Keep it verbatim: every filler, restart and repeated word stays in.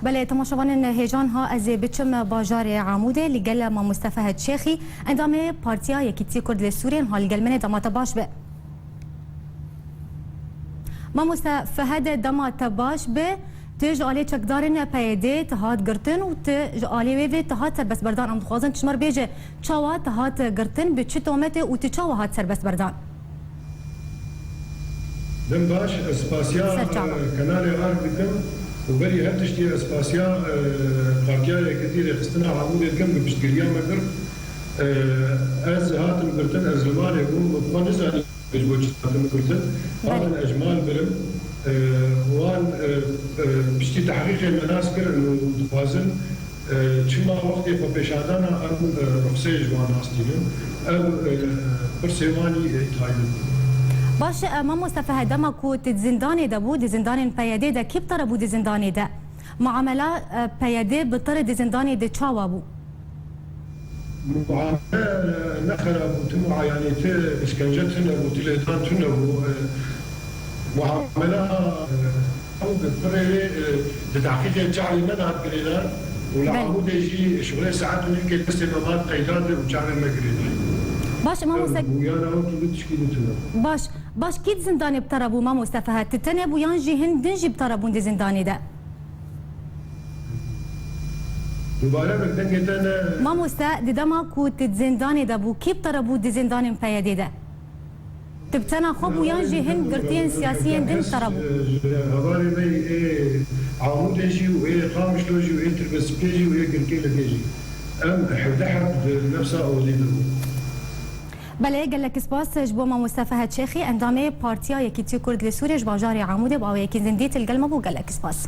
Belê, temaşevanên hêja, niha ez ê biçim bajarê Amûdê, li gel mamoste Fehed Şêxî, endamê Partiya Yekîtiyê Kurd li Sûriyê, niha li gel min e, dema te baş be. Mamoste Fehed, dema te baş be, tu ji alê çekdarên P Y D tu hat girtin û tu ji alê wê ve tu hat serbestberdan. Em dixwazin tu ji me re bêje, çawa tu hat girtin, bi çi tometê û tu çawa hat serbestberdan? Dem baş, ez spasiya, Ser çava. e, kanalê Ark dikim û berî her tiştî ez spasiya, e, Partiya Yekitî Rêxistina Amûdê dikim, bi piştgiriya me girt. E, ez hatim girtin, ez li malê bûm, min xwe nizanî ji bo çi hatim girtin. Belê. Hatin ez ji mal birim. E, wan, e, e, piştî tehqîqê me nas kirin û dixwazin, E, çima wextê xwepêşandana em, e, ruxseyê ji wan nastînin? Ev, e, pirsê wan î, e, taybet bû. Baş e, mamoste Fehed, dema ku tu di zindanê de bû, di zindanên P Y D de, kî bi te re bû di zindanê de? Muamela, e, P Y D bi te re di zindanê de çawa bû? Muamele, e, ne xerab bû, tu muayanî, tu îşkence tune bû, tu lêdan tune bû. E, Muamela, e, ew bi pirê, e, di tehqîqê çavê me de hat girêdan û li Belê. Amûdê jî şixulê saet û nîvkê destê me hat qeydan de û çavê me girêdayî. Baş, mamoste. Ew bûyana wekî vê tişkî dîtin e. Baş, baş, kî di zindanê bi te re bû, mamoste Fehed? Tu tenê bû yan jî hin din jî bi te re bûn di zindanê de? Dubare min dengê te ne. Mamoste, di dema ku tu di zindanê de bû, kî bi te re bû di zindanên P Y D de? Tu bi tena xwe bû yan jî hin girtiyên siyasiyên din bi te re bû? Ji hevalê me yê Amûdê jî û ê Qamişlo jî û ê Tirbespiyê jî û ê Girkê Legê jî. Em hevdeh heb di nefsa odê de bûn. Belê, gelek spas ji bo mamoste Fehed Şêxî, endamê Partiya Yekîtî Kurd li Sûriyê ji bajarê Amûdê, bi awayekî zindî tu li gel me bû. Gelek spas.